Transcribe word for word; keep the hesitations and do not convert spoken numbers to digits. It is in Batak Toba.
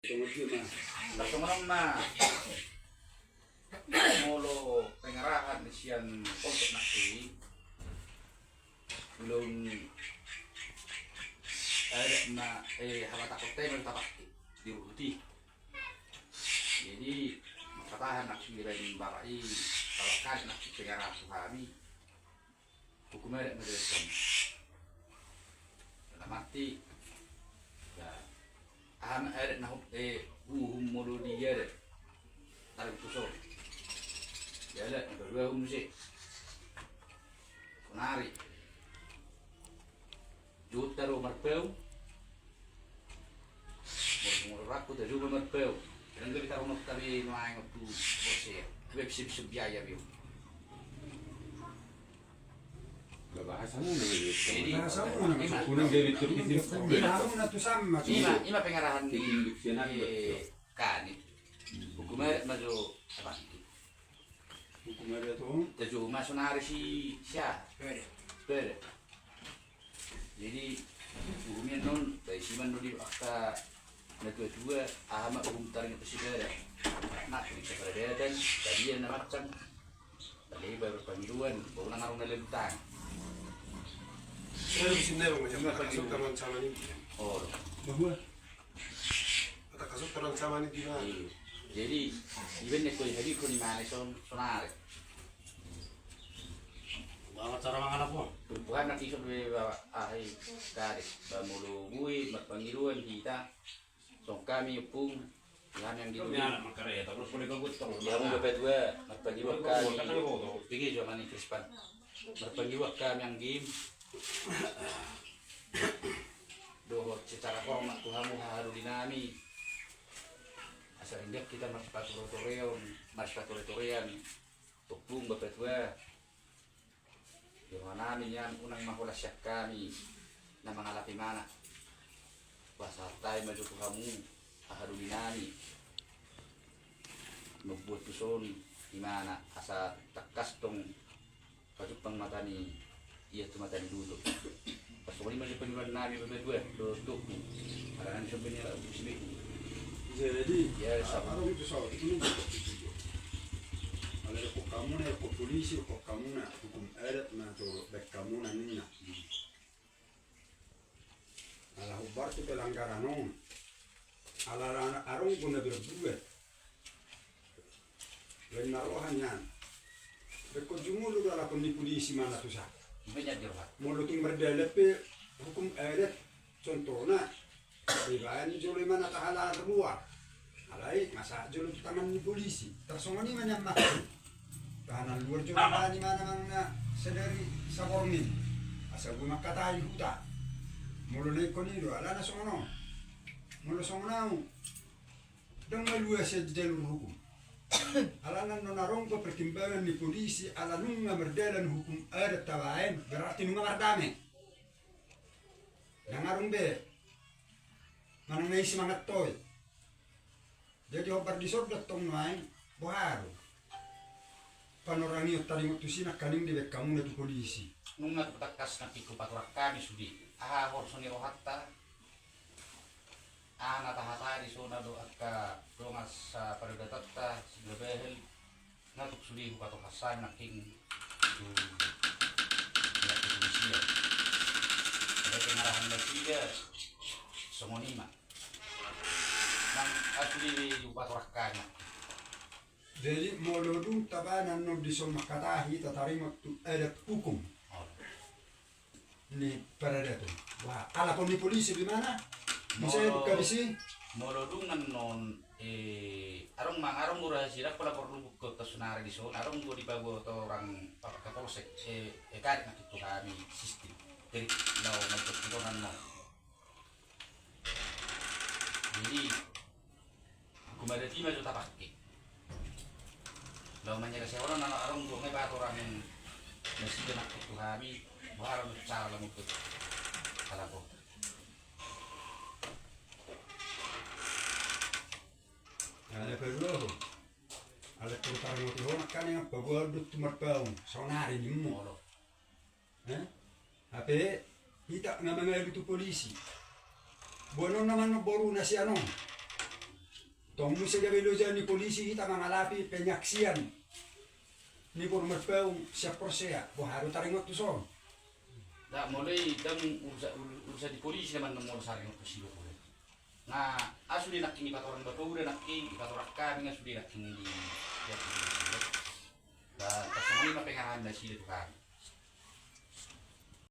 Tarsongon on ma molo pengarahan sian polsek nangkin, ulaon adat ma, eh, habatahon tema tapake di ruhut i. Jadi mangkatahan nangkin di baen bapak i, bapak kan nangkin pengarahan tu hami. Hukum adat ma jolo. Dalam arti, ya, aha ma adat na hu-, eh, uhum molo di adat. Tarik tu son. Jala na kadua uhum muse. Sonari. Jota do marpaung. Molo, molo rakku tajou ma marpaung. Dang gabe taruhon tabe nuaeng tu porsea. Gabe bisa-bisa biaya biu. Bahasamu na. Jadi, bahasamu na. Ima, ima pengarahan di, eh, kan itu. Hukum adat ma jo apa? Hukum adat tu. Tajou ma sonari si, sia. Sepeda. Jadi, uhum i annon, baen siman do di angka na tua-tua, aha ma uhum taringot tu sepeda. Na, di sepeda dan, tadi na macam. Tadi baru pangiruan, baru nang arung na lelutang. Saya di sini, Bang, yang tak kasut tangan sama ini. Oh. Bahwa Mata kasut orang sama ni di mana? Iya. Jadi, iben ne koi hadi koni mana son, sonare. Bawa cara mangan apa? Bukan nanti son be bawa, ah, eh, kade. Ba molo bue, marpangiruan hita. Song kami pung, yang, yang di. Kami anak makareta, terus boleh kau gotong. Yang udah petua, marpangiruan kami. Pikir zaman ini Krispan. Marpangiruan kami yang game. Dohot secara hormat tu hamu haha doli nami. Asa indak hita marsipatore-toreon, marsipatore-torean. Ompung bapatua. Di roha nami nian unang ma holan sian hami na mangalapi mana. Pasahat hami ma jo tu hamu haha doli nami. Mambuat tuson imana asa tangkas tong pajumpang mata ni ia tu mata ni luhut. Pas songon i ma jo pangiruan nami bapatua dohot ompung. Ala nami so bini ala ompung si beku. Jadi, ya, sama. Ala dokon hamu na, dokon polisi, dokon hamu na hukum adat ma jo baen hamu na ninna. Ala hombar tu pelanggaran on. Ala, ala arong do na berbuat. Baen ma roha nian. Baen ho jumolo do alapon ni polisi mana tu sa. Molo tung mardalan pe hukum adat, contohna, dibaen jolo imana tahalaan luar. Alai masa jolo tu tangan ni polisi. Tarsongon i ma nian ma. Tahalaan luar jolo imana manang na sadari saborngin. Asa boi mangkatai huta. Molo na ingkon i do alana songon on. Molo songon au, dang malua sian jalur hukum. Alana non arong do pertimbangan ni polisi ala nunga mardalan hukum adat tabaen, berarti nunga mardame. Dang arong be manang na isi mangan toei. Jadi hombar di son do tong nuaeng, boha do panorangion taringot tusi nangkaning dibaen hamu na tu polisi. Nunga tu tangkas nangkin hupatorang hami sude. Aha horsong ni rohanta. Aha na tahatahon di son do angka dongan saparadotanta sian Bahel. Nga tung sude hupatorang hami nangkin tu pihak kepolisian. Ada pengarahan nasida songon i ma. Nang asu di hupatorang hami. Jadi molo dung tabaen annon di son mangkatai hita taringot tu adat hukum ni paradaton. Wah, alapon ni polisi di mana? Bisa molo, buka di si. Molo dung annon, eh, arong mang, arong do rahasia, pola porlu buka tu sonari di son, arong do dipaboa tu orang Kapolsek, eh, eh, karik na tu hami sistem. Jadi, lao mantuk tu annon. Jadi, hukum adat i ma jo tapake. Laho manyada sian on, na arong do nga ibaen tu orang nasida nangkin tu hami, boha do cara laho mangkut halak on. Ala paduahon. Ala paduahon, kan yang paboa do tu marpaung, sonari nimmu. Olo. Eh? Hape hita nga mangalu tu polisi. Boanon nama annon boruna sian on. Tong muse gabe loja ni polisi hita mangalapi penyaksian ni Purba Marpaung sian Porsea, boha do taringot tu son? Nda, molo i ndang urusa-, uru-, urusan ni polisi nama, molo taringot tu si Bapoda. Nga, ah, sude nangkin ipatorang Bapoda, nangkin ipatorang hami, nga sude nangkin di, di, di, di, di. Nda, tarsongon i ma pengarahan nasida tu hami.